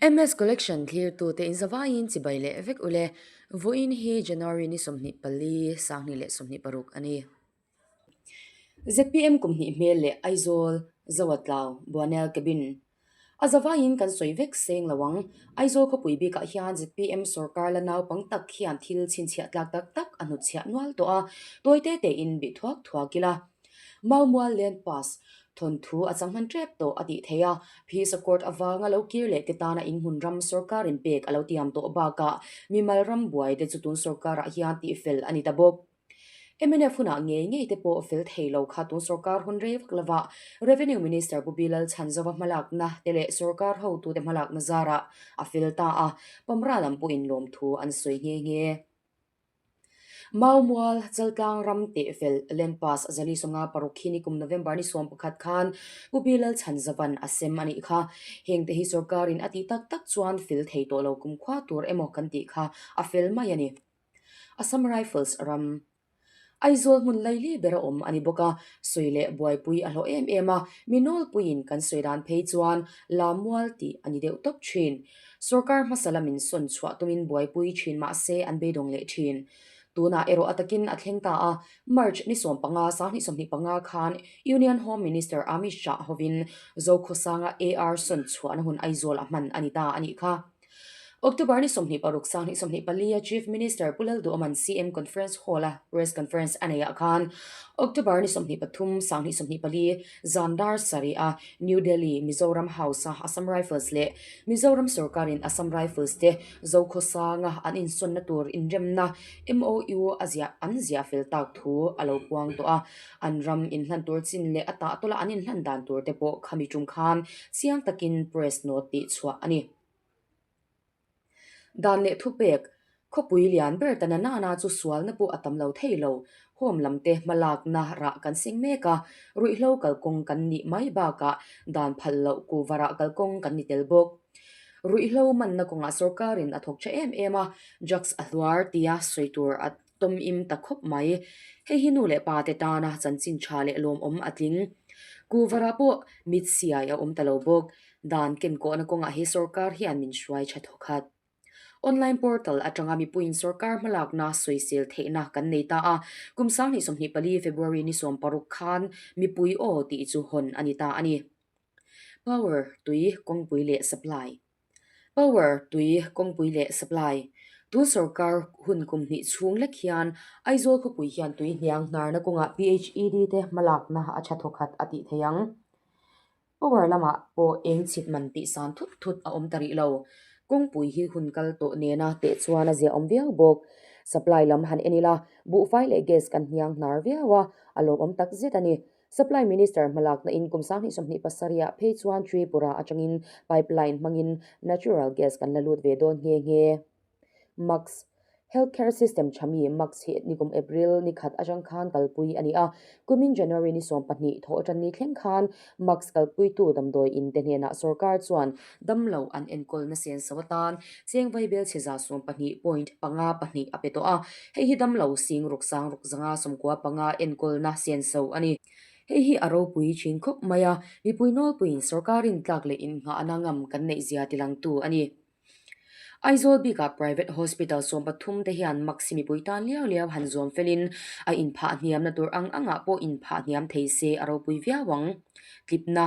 MS Collection thlirtute inzavaiin chibai leh vek ule. Vawiin hi January ni 24, 2026 a ni. Zpm kum hnih hmel leh Aizawl, Zoatlau, Buanel Cabin A zavaiin kan sawi vek seng lo ang. Aizawl khawpui bikah hian zpm sorkar la naupang tak hian thil chhinchhiah tlak tak tak a hnutchhiah nual tawh a, tawi te tein bih thuak thuak ila. Maumual Land Pass thawnthu a chang hman tep tawh a tih theih a, Phisa Court avanga lo kir leh te tana inhmun ram sorkarin pek a lo tiam tawh bakah mimal ram buai te chu tun sorkarah hian tihfel a ni ta bawk. Mnf hunah ngei ngei te pawh fel thei lo kha tun sorkar hun rei vak lova Revenue Minister Pu Bilal Chhanzova hmalakna te leh sorkar hotute hmalakna zarah a fel ta a, Pamra lam pawhin lawmthu an sawi nghe nghe. Maumual, Chaltlang ram tehfel Land Pass Zali Sawnga paruk hi nikum November ni 11 khan Pu Bilal Chhanzovan a sem a nih kha. Hengte hi sorkarin a tih tak tak chuan fel thei tawh lo kumkhua tur emaw kan tih kha a fel mai a ni. Assam Rifles ram Aizawl hmun laili ber a awm a ni bawk a, sawi leh buaipui a hlawh em em a, mi nawlpuiin kan sawi dan phei chuan Lamual tih a ni deuh tawp thin. Sorkar hmasa lamin sawn chhuah tumin buaipui thin mah se an beidawng leh thin. Tunah erawh a takin a thleng ta a, March ni 15, 2025 khan Union Home Minister Amit Shah hovin Zokhawsanga AR sawn chhuahna hun Aizawl a hman a ni ta a nih kha. October ni 26 2024 a Chief Minister Pu Lalduhawman CM Conference Hall-a Press Conference a neihah khan October ni 23 2024 zan dar sarih a New Delhi Mizoram House-a Assam Rifles leh Mizoram sorkarin Assam Rifles te Zokhawsanga an insawnna tur inremna MOU a ziah an ziah fel tak thu a lo puang tawh a, an ram inhlan tur chin leh a tahtawla an inhlan dan tur te pawh khami tum khan chiang takin press note tih chhuah a ni. Dan leh thupek, Khawpui lian ber ta na nana chu sualna pawh a tam lo thei lo. Home lam te hmalakna rah kan seng mek a, ruihhlo kalkawng kan nih mai bakah dan phal loh kuvarah kalkawng kan ni tel bawk. Ruihhlo manna kawngah sorkarin a thawk tha em em a, drugs a hluar tia sawi tur a tawm im ta khawp mai. Hei hi nu leh pa te tana chanchin tha leh lawmawm a tling. Kuvarah pawh mit siai a awm ta lo bawk. Dan kenkawhna kawngah he sorkar hian min hruai tha thawkhat. Online portal atanga mipuiin sorkar hmalakna sawisel theihna kan nei ta a, kum 2024 February ni 16 khan mipui aw tih chu hawn a ni ta a ni. Power, tui, kawngpui leh supply. Power, tui, kawngpui leh supply. Tun sorkar hun kum hnih chhung lek hian Aizawl khawpui hian tui hniang hnarna kawngah PHED te hmalakna a tha thawkhat a tih thei ang. Power lamah pawh eng chhit man tih san thut thut a awm ta rih lo. Kawngpui hi hun kal tawh nena teh chuan a ziahawm viau bawk. Supply lam han en ila, buhfai leh gas kan hniang hnar viau a, a lawmawm tak zet a ni. Supply Minister hmalakna in kum 2027 ah phei chuan Tripura atangin pipeline hmangin natural gas kan la lut ve dawn nghe nghe. Max, Healthcare system tha mi Max hi nikum April ni khat atang khan kalpui a ni a, kumin January ni 12 thawh atan ni thleng khan Max kalpuitu damdawi in te hnenah sorkar chuan damlo an enkawlna senso atan cheng vaibel chhe 12 point panga pahnih a pe tawh a, hei hi damlo sing ruk sang ruk zanga 95 enkawlna senso a ni. Hei hi a ropui thin khawp mai a, mipui nawlpuiin sorkarin tlak leh innghahna ngam kan neihzia tilangtu a ni. Aizawl bikah private hospital 13 te hian Maxi mipui tan liau liau han zuam felin a inphah hniamna tur ang angah pawh inphah hniam thei se a ropui viau ang. Tlipna,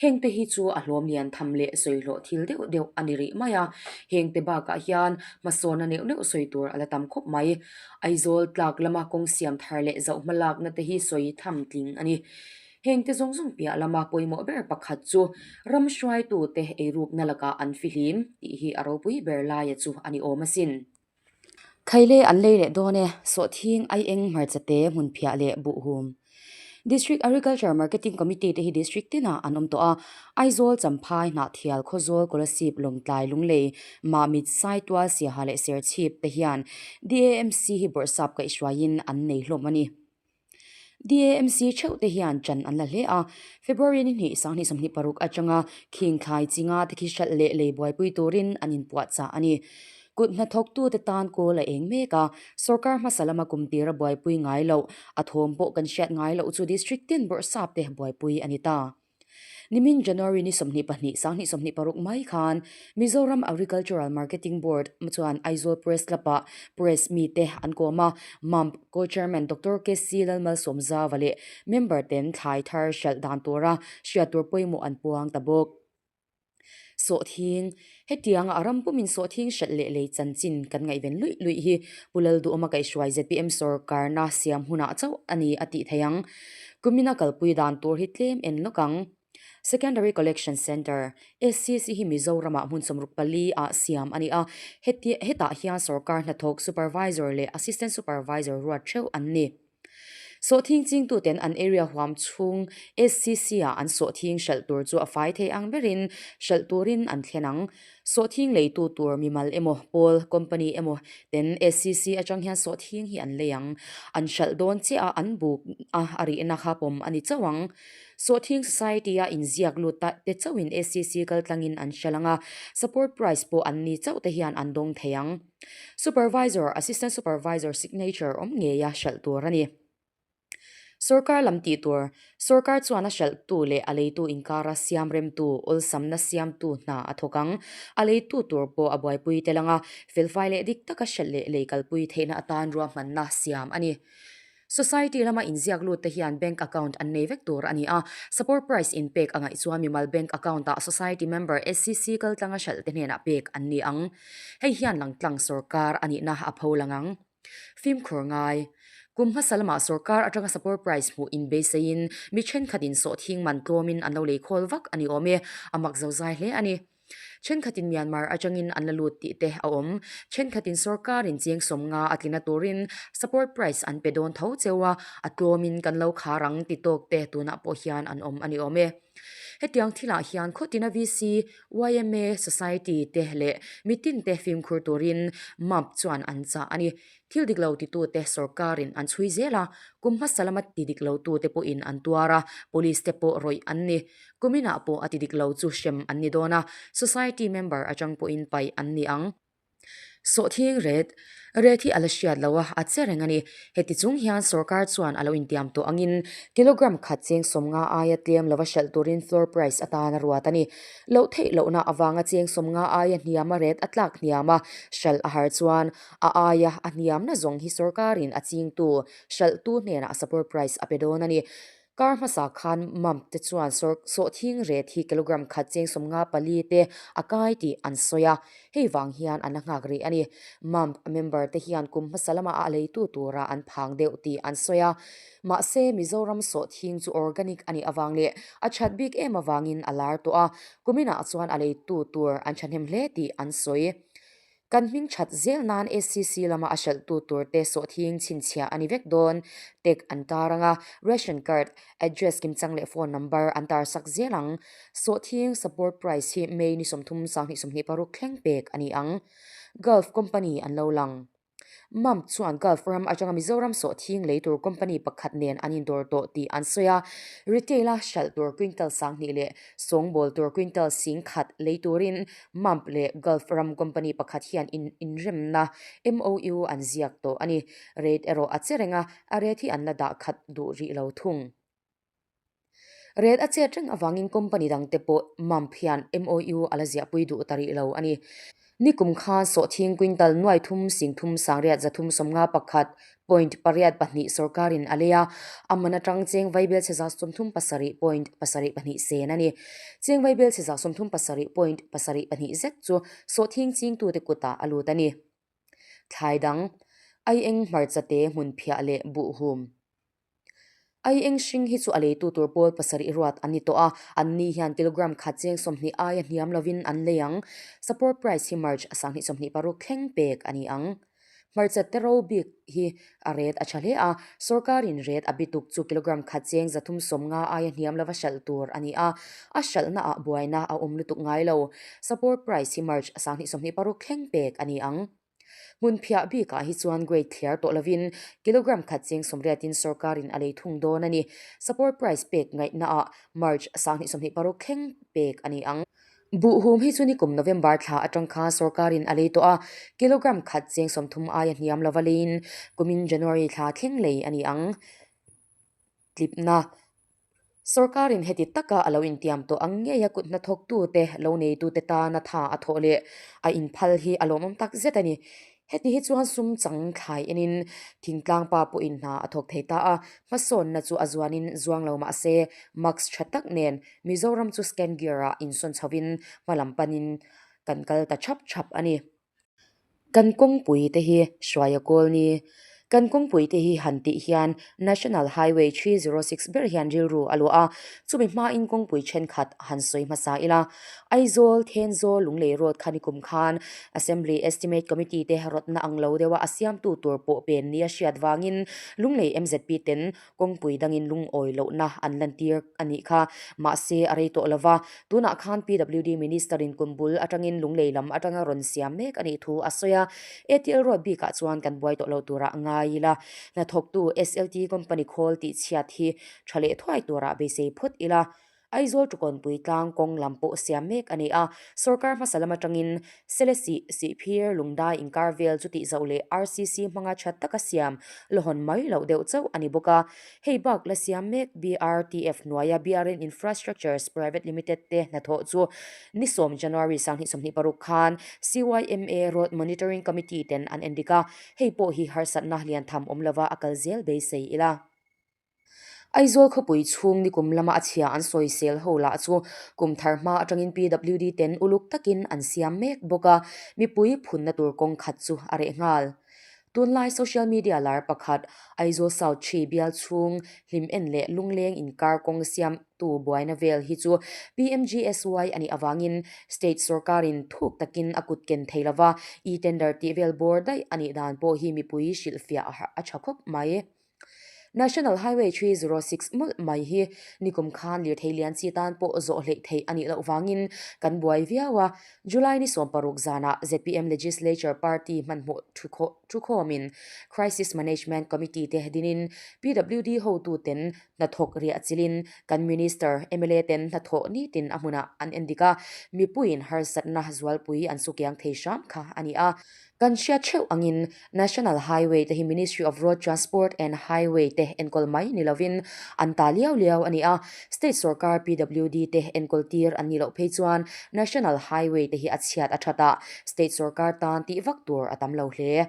Hengte hi chu a hlawm lian tham leh sawi hlawh thil deuh deuh a ni rih mai a, hengte bakah hian hmasawnna neuh neuh sawi tur a la tam khawp mai. Aizawl tlak lama kawng siam thar leh zoh hmalakna te hi sawi tham tling a ni. Hengte zawng zawng piah lama pawimawh ber pakhat chu ram hruaitute eirukna lakah an fihlim tih hi a ropui ber laia chu a ni awm asin. Khaile an lei leh dawn e, sawhthing, aieng, hmarchate, hmunphiah leh buhhum. District Agriculture Marketing Committee te hi District tinah an awm tawh a, Aizawl, Champhai, Hnahthial, Khawzawl, Kolasib, Lawngtlai, Lunglei, Mahmit, Saitual, Siaha leh Serchhip te hian DAMC hi bawrhsap kaihhruaiin an nei hlawm a ni. DAMC theuh te hian ṭan an la hle a, February ni hnih 2026 atanga khing thlai chinga te khi hralh leh lei buaipui turin an inpuahchah a ni. Kut hnathawktute tan kawl a eng mek a, sorkar hmasa lama kum tira buaipui ngai loh, a thawm pawh kan hriat ngai loh chu District tin bawrhsap te buaipui a ni ta. Nimin January ni 22, 2026 mai khan Mizoram Agricultural Marketing Board chuan Aizawl Press Club-ah Press mite an kawm a, MAMP Co-Chairman Doctor KC Lalmalsawmzava leh member ten thlai thar hralh dan tura hriat tur pawimawh an puang ta bawk. Sawhthing, Hetianga a ram pumin sawhthing hralh leh lei chanchin kan ngaihven luih luih hi Pu Lalduhawma kaihhruai zpm sawrkarna siam hunah chauh a ni a tih theih ang. Kumina kalpui dan tur hi tlem en lawk ang. Secondary Collection Centre, SCC, hi Mizoramah hmun 64 ah siam a ni a, heti hetah hian sawrkar hnathawk Supervisor leh Assistant Supervisor ruat theuh an ni. Sawhthing chingtuten an area huam chhung SCC-ah an sawhthing hralh tur chu a fai thei ang berin hralh turin an thlen ang. Sawhthing leitu tur mimal emaw, pawl, company emaw ten SCC atang hian sawhthing hi an lei ang. An hralh dawn chiah a, an buk a, a rihna kha pawm a ni chauh ang. Sawhthing Society-a inziak lut ta te chauhin SCC kaltlangin an hralh ang a, support price pawh an ni chauh te hian an dawng thei ang. Supervisor, Assistant Supervisor signature awm ngeia hralh tur a ni. Sorkar lam tih tur, Sorkar chuan a hralhtu leh a leitu inkara siam remtu, awlsamna siamtu hna a thawk ang. A leitu tur pawh a buaipui tel ang a, felfai leh dik taka hralh leh lei kalpui theihna atan ruahmanna siam a ni. Society lama inziak lut te hian bank account an nei vek tur a ni a, support price inpek a ngaih chuan mimal bank account ah society member SCC kaltlanga hralh te hnenah pek an ni ang. Hei hian langtlang sorkar a nihna a pho lang ang. Fimkhur ngai. Kum hmasa lamah sorkar atanga support price hmuh inbeiseiin mi thenkhatin sawhthing man tlawmin an lo lei khawl vak a ni awm e, a mak zozai hle a ni. Thenkhatin Myanmar atangin an la lut tih te a awm. Thenkhatin sorkarin cheng sawmnga a tlina turin support price an pe dawn tho cheu a, a tlawmin kan lo khar ang ti tawk te tunah pawh hian an awm a ni awm e. Hetiang thilah hian khawtina VC, yma, Society te leh mitin te fimkhur turin map chuan an chah a ni. Thil dik lo titute sorkarin an chhui zel a, kum hmasa lama ti dik lotute pawhin an tuar a, police te pawh rawih an ni. Kuminah pawh a ti dik lo chu hrem an ni dawn a, society member atang pawhin paih an ni ang. Sawhthing ret, Ret hi a la hriat lo a, a che reng a ni. Heti chung hian sorkar chuan a lo intiam tawh angin kilogram khat cheng 50 aia tlem lova hralh turin floor price atan a ruat a ni. Loh theih lohna avanga cheng 50 aia hniama ret a tlak hniam a, hralh a har chuan A aia a hniamna zawng hi sorkarin a chingtu, hralhtu hnenah support price a pe dawn a ni. Kar hmasa khan MAMP te chuan sawhthing ret hi kilogram khat cheng 54 te a kai tih an sawi a, hei vang hian an la nghak rih a ni. MAMP member te hian kum hmasa lama a leitu tura an phang deuh tih an sawi a, mahse Mizoram sawhthing chu organic a nih avang leh a that bik em avangin a lar tawh a, kuminah chuan a leitu tur an thahnem hle tih an sawi. Kan hming that zel nan SCC lama a hralhtu tur te sawhthing chhinchhiah a ni vek dawn. Tag an tar ang a, ration card, address kimchang leh phone number an tar sak zel ang. Sawhthing support price hi May ni 30 2026 thleng pek a ni ang. Gulf company an lo lang. Mump chuan Gulf ram atanga Mizoram sawhthing lei tur company pakhat nen an indawr tawh tih an sawi a, retail-a hralh tur quintal 2000 leh sawngbawl tur quintal 10,000 lei turin Mump leh Gulf ram company pakhat hian inremna, MOU, an ziak tawh a ni. Rate erawh a che reng a, a rate hi an la dah khat duh rih lo thung. Rate a chet reng avangin company dangte pawh Mump hian MOU a la ziahpui duh ta rih lo a ni. Nikum khan sawhthing quintal nuai thum sing thum sangriat zathum 51 point pariat pahnih sorkarin a lei a, a man atang cheng vaibel chhe za 37 point pasarih pahnih sen a ni. Cheng vaibel chhe za 37 point pasarih pahnih zet chu sawhthing chingtute kutah a lut a ni. Thlai dang, aieng hmarcha te hmun phiah leh buhhum. Ai eng hring hi chu a leitu tur pawl pasarih ruat an ni tawh a, anni hian kilogram khat cheng 20 aia hniam lovin an lei ang. Support price hi March 2026 thleng pek a ni ang. Hmarcha te ro bik hi a ret a tha hle a, sorkarin ret a bituk chu kilogram khat cheng 350 aia hniam lova hralh tur a ni a, a hralhnaah buaina a awm lutuk ngai lo. Support price hi March 2026 thleng pek a ni ang. Hmun phiah bikah hi chuan grade thliar tawh lovin kilogram khat cheng 80 in sorkarin a lei thung dawn a ni. Support price pek ngaihnaah March 2026 thleng pek a ni ang. Buhhum hi chu nikum November thla atang khan sorkarin a lei tawh a, kilogram khat cheng 30 aia hniam lova leiin kumin January thla thleng lei a ni ang. Tlipna. Sorkarin heti taka a lo intiam tawh ang ngeia kut hnathawktute, lo neitute tana tha a thawh leh a inphal hi a lawmawm tak zet a ni. Heti hi chuan sum chang thlai enin thingtlang pa pawhin hna a thawk thei ta a, hmasawnna chu a zuanin zuang lo mah se mask tha tak nen Mizoram chu scan gear-ah insawn chhovin hmalam panin kan kal ta thap thap a ni. Kan kawngpui te hi hruaia kawl ni. Kan kawngpui te hi han tih hian National Highway 306 ber hian rilru a luah a, chumi hmain kawngpui thenkhat han sawi hmasa ila. Aizawl, Thenzawl, Lunglei Road kha nikum khan Assembly Estimate Committee te rawtna ang lo deuha a siamtu tur pawh pen nia hriat vangin Lunglei mzp ten Kawngpui dangin lungawi lohna an lantir a nih kha. Mahse, a rei tawh lova, tunah khan PWD Minister-in kum bul atangin Lunglei lam atanga rawn siam mek a nih thu a sawi a. ATL Road bikah chuan kan buai tawh lo turah ngai ila. Hnathawktu SLT Company khawl tihchhiat hi tha leh thuai turah beisei phawt ila. Aizawl Tukawnpui tlang kawng lam pawh siam mek a ni a, sorkar hmasa lam atangin Selesih, Sihphir, Lungdai inkar vel chu tih zoh leh RCC hmanga tha taka siam la hawn mai loh deuh chauh a ni bawk a. Hei bak la siam mek BRTF hnuaia BRN Infrastructures Private Limited te hnathawh chu ni sawm January 2026 khan CYMA Road Monitoring Committee ten an endik a, hei pawh hi harsatna lian tham awm lova a kal zel beisei ila. Aizawl khawpui chhung nikum lama a chhia an sawisel ho lah chu kum thar hma atangin PWD ten uluk takin an siam mek bawk a, mipui phunna tur kawng khat chu a reh nghal. Tunlai social media lar pakhat Aizawl South Ṭhi bial chhung hlim en leh lungleng inkar kawng siamtu buaina vel hi chu PMGSY a nih avangin state sorkarin thuk takin a kut ken thei lova, e-tender tih vel bawr daih a nih dan pawh hi mipui hrilhfiah a tha khawp mai. National Highway 306 mawlh mai hi nikum khan lirthei lian chi tan pawh zawh hleih theih a nih loh vangin kan buai viau a. July ni 16 zanah zpm Legislature Party hmanhmawh thukhawmin Crisis Management Committee te dinin PWD hotuten hnathawk riah chilin kan Minister, mla ten hnathawh nitin a hmunah an endik a, mipuiin harsatna zualpui an sukiang thei hram kha a ni a. Kan hriat theuh angin National Highway te hi Ministry of Road Transport and Highway te enkawl mai ni lovin an ta liau liau a ni a, State sorkar PWD te enkawl tir an nih loh phei chuan National Highway te hi a chhiat a that a, State sorkar tan tih vak tur a tam lo hle.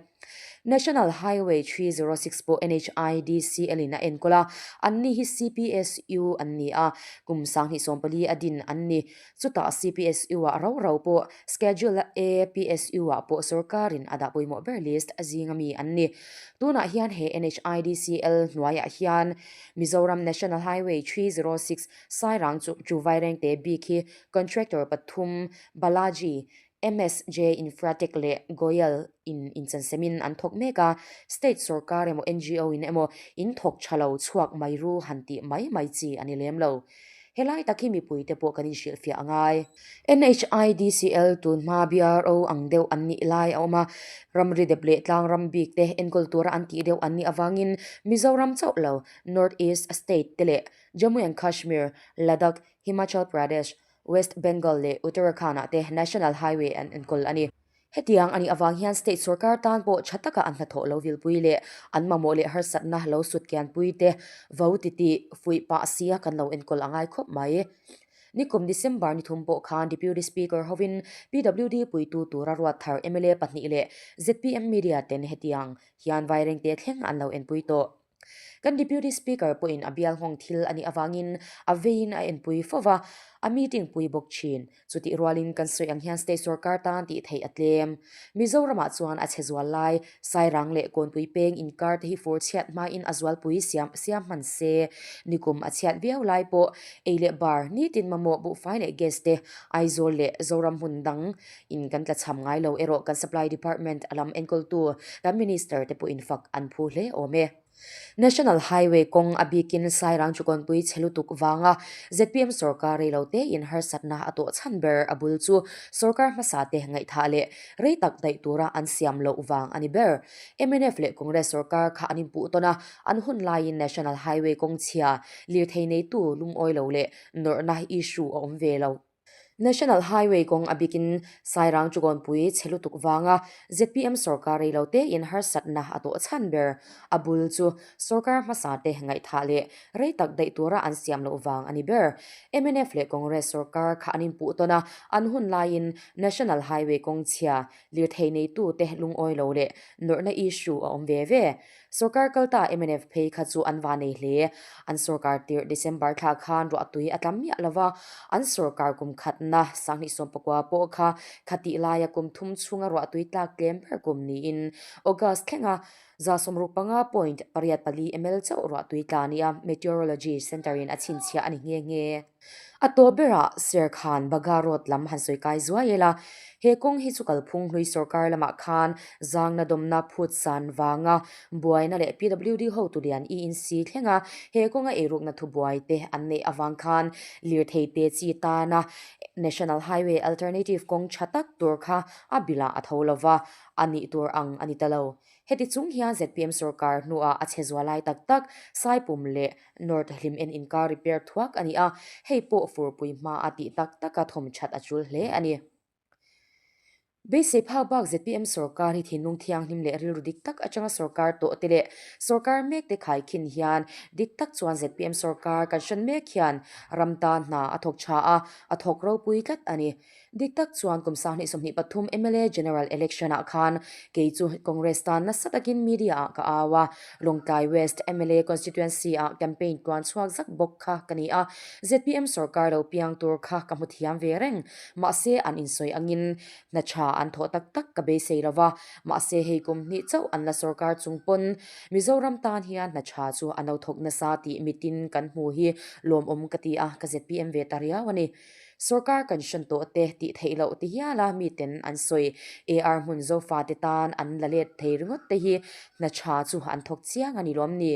National Highway 306 pawh NHIDCL in a enkawl a, anni hi CPSU an ni a, kum 2014 a din an ni. Chutah CPSU-ah rau rau pawh Schedule A PSU-ah pawh sorkarin a dah pawimawh ber list a zinga mi an ni. Tunah hian he NHIDCL hnuaiah hian Mizoram National Highway 306 Sairang chu chu Vairengte bik hi contractor pathum Balaji, MSJ Infratech leh Goyal in inchansemin an thawk mek a, state sorkar emaw NGO in emaw in thawk tha lo chhuak mai ru han tih mai mai chi a ni lem lo. Helai tak hi mipuite pawh kan inhrilhfiah a ngai. NHIDCL tun hma BRO ang deuh an nih lai a awm a, ramri dep leh tlang ram bik te enkawl tura an tih deuh an nih avangin Mizoram chauh lo North East state te leh Jammu and Kashmir, Ladakh, Himachal Pradesh, West Bengal leh Uttarakhand-ah te National Highway an enkawl a ni. Hetiang a nih avang hian state sorkar tan pawh tha taka an hnathawh lo vilpui leh an mamawh leh harsatna lo sutkianpui te vo titih fuih pah sia kan lo enkawl a ngai khawp mai. Nikum December ni thum pawh khan Deputy Speaker hovin PWD puitu tura ruat thar mla pahnih leh zpm media ten hetiang hian Vairengte thleng an lo enpui tawh. Kan Deputy Speaker pawhin a bial nghawng thil a nih avangin a veiin a enpui fo va, a meeting pui bawk thin. Chutih rualin kan sawi ang hian state sorkar tan tih theih a tlem. Mizoramah chuan a chhe zual lai, Sairang leh Kawnpui peng inkar te hi fur chhiat hmain a zualpui siam siam hman se. Nikum a chhiat viau lai pawh ei leh bar, nitin mamawh buhfai leh gas te Aizawl leh Zoram hmun dang in kan tlachham ngai lo erawh kan Supply Department a lam enkawltu kan Minister te pawhin fak an phu hle awm e. National Highway kawng a bikin Sairang Chukawnpui chhe lutuk vanga zpm sorkar rei lo tein harsatna a tawh chhan ber a bul chu sorkar hmasa te ngaihthah leh rei tak daih tura an siam loh vang a ni ber. Mnf leh Congress sorkar kha an inpuh tawn a, an hun laiin National Highway kawng chhia, lirthei neitu lungawi lo leh nawrhna issue a awm ve lo. National Highway kawng a bikin Sairang Chukawnpui chhe lutuk vanga zpm sorkar rei lo tein harsatna a tawh chhan ber. A bul chu sorkar hmasa te ngaihthah leh rei tak daih tura an siam loh vang a ni ber. Mnf leh Congress sorkar kha an inpuh tawn a, an hun laiin National Highway kawng chhia lirthei neitute lungawi lo leh nawrhna issue a awm ve ve. Sorkar kalta mnf phei kha chu an va nei hle. An sorkar tirh December thla khan ruahtui a tlam miah lova, an sorkar kum khatna 2019 pawh kha khatih laia kum thum chhunga ruahtui tlak tlem ber kum niin August thlenga 65.84 ml chauh ruahtui tla nia Meteorology Centre-in a chhinchhiah a ni nghe nghe. A tawp berah Serkhan Bagha Road lam han sawi kai zuai ila, he kawng hi chu kalphung hlui sorkar lamah khan zangna dawmna phut san vanga buaina leh PWD hotu lian ENC thlenga he kawnga eirukna thubuai te an neih avang khan lirthei te chi tana National Highway Alternative kawng tha tak tur kha a bilah a tho lova, a nih tur ang a ni ta lo. Heti chung hian zpm sorkar hnuah a chhe zual lai tak tak Saipum leh North hlim en inkar repair thuak a ni a, hei pawh furpui hma a tih tak taka thawm that a tul hle a ni. Beisei phak bak zpm sorkar hi thinlung thianghlim leh rilru dik tak atanga sorkar tawh te leh sorkar mek te khaikhin hian dik tak chuan zpm sorkar kan hran mek hian ram tan hna a thawk tha a, a thawk ropui tlat a ni. Dik tak chuan kum 2023 mla General Election ah khan kei chu Congress tan nasa takin media ah ka au a, Lawngtlai West mla Constituency ah campaign tluan chhuak zak bawk kha ka ni a, zpm sorkar lo piang tur kha ka hmu thiam ve reng. Mahse an insawi angin hna tha an thawh tak tak ka beisei lo va, mahse hei kum hnih chauh an la sorkar chung pawn Mizoram tan hian hna tha chu an lo thawk nasa tih mitin kan hmu hi lawmawm ka ti a, ka zpm ve ta riau a ni. Sorkar kan hran tawh te tih theih loh ti hial a miten an sawi. AR hmun Zofa te tan an la let thei ringawt te hi hna tha chu an thawk chiang a ni lawm ni?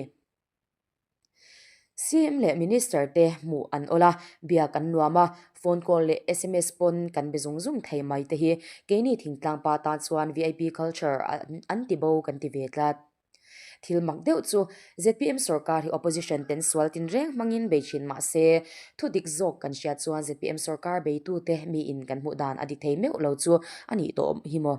CM leh Minister te hmuh an awl a, biak an nuam a, phone call leh sms pawn kan be zung zung thei mai te hi keini thingtlang pa tan chuan vip culture an ti bo kan ti ve tlat. Thil mak deuh chu zpm sorkar hi opposition ten sual tinreng hmangin bei thin mah se, thu dik zawk kan hriat chuan zpm sorkar beitute miin kan hmuh dan a dik thei meuh lo chu a nih tawh hi maw?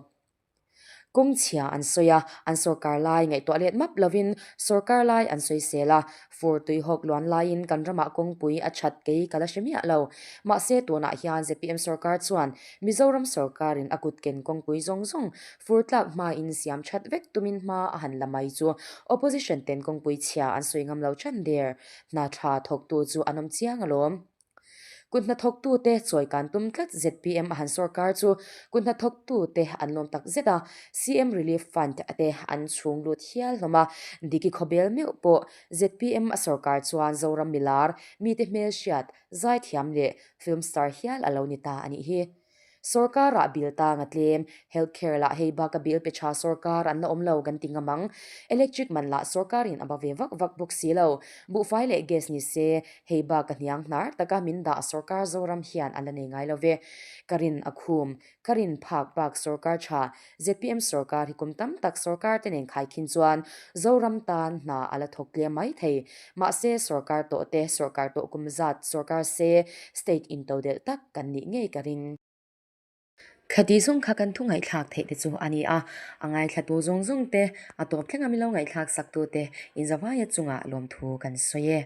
Kawng chhia an sawi a, an sorkar lai ngaihtuah let map lovin sorkar lai an sawisel a, fur tuihawk luan laiin kan ramah kawngpui a that kei ka la hre miah lo. Mahse tunah hian zpm sorkar chuan Mizoram sorkarin a kutken kawngpui zawng zawng Fur tlak hmain siam that vek tumin hma a han la mai chu opposition ten kawngpui chhia an sawi ngam lo than der. Hna tha thawktu chu an awm chiang alawm. Kut hnathawktute chawi kan tum tlat zpm a han sorkar chu kut hnathawktute an lawm tak zet a, CM Relief Fund te an chhung lut hial hlawm a, Diki Khawbel meuh pawh zpm a sorkar chuan Zoram milar, mite hmelhriat, zaithiam leh film star hial a lo ni ta a nih hi. Sorkarah bill tang a tlem, health care lah hei baka bill pe tha sorkar an la awm lo kan ti ngam ang. Electric man lah sorkarin a ba ve vak vak bawk si lo. Buhfai leh gas ni se, hei baka hniang hnar taka min dah sorkar Zoram hian a la nei ngai lo ve. Ka rin a khum, ka rin phak bak sorkar tha, zpm sorkar hi kum tam tak sorkar te nen khaikhin chuan Zoram tan hna a la thawk tlem mai thei. Mahse sorkar tawh te, sorkar tawh kum zat sorkar se, state intodelh tak kan nih ngei ka ring. Khati zawng kha kan thu ngaihthlak theih te chu a ni a, a ngaithlatu zawng zawng te, a tawp thlenga milo ngaihthlak sak tu te inzavaia chungah lawmthu kan sawi e.